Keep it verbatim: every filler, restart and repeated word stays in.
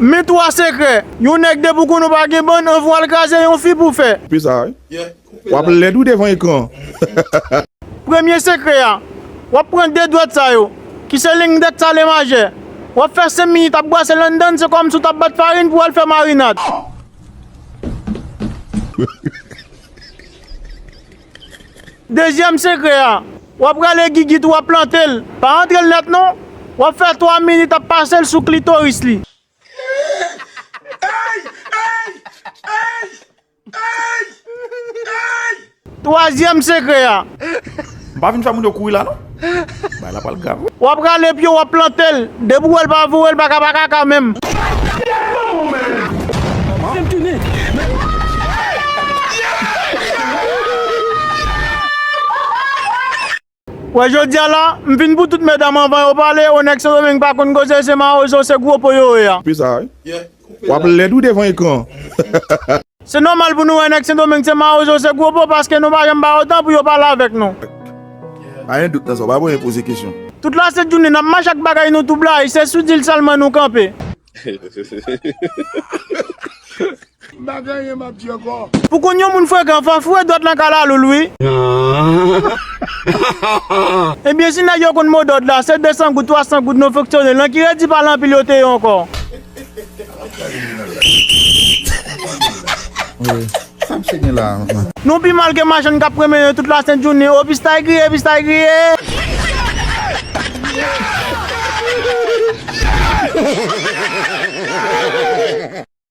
Men twa sekrè. Yon nèg depi w konn ou pa gen bann, anvan w al kraze yon fi pou fè. Koupe sa, wi. W ap lèd wi devan ekran. Premye sekrè a, w ap pran de dwèt sa yo, ki se lengdèt sa le majè. W ap fè senk minit ap brase l anndan, se kòmsi w t ap bat farin pou w al fè marinad. Dezyèm sekrè a, w ap rale gigit ou w ap plante l. Pa antre l nèt non. W ap fè twa minit ap pase l sou klitoris li. Twazyèm sekrè a. M pa vin fè moun yo kouri la non. Bagay la pral grav wi. W ap rale pye w ap plante l. Depi w wè l pa voure l pa ka pa kaka menm. Wè jodi a la, m vin pou tout medam anvan yo pale, yon nèg Sendomeng pa konn koze, se mawozo, se gwo po yo ye a. Koupe sa wi. W ap lèd wi devan ekran. Se nòmal pou nou wè nèg Sendomeng se mawozo, se gwo po, paske nou pa janm ba yo tan pou yo pale avèk nou. Pa gen dout nan sa, w pa bezwen poze kesyon. Tout lasent jounen n ap mache ak bagay nou tou blayi, se sou di l sèlman nou kanpe. M pa gen anyen m ap di ankò. Pou konn yon moun frekan, fò foure dwèt lan kalalou l wi. Ebyen si nèg yo konn modòd la, se de san goud, twa san goud nou fonksyone, lan ki redi pale anpil yo te ye ankò. Sa misye gen la? Nou pi mal ke machann k ap pran mennen tout lasent jounen, o pistay griye, pistay griye.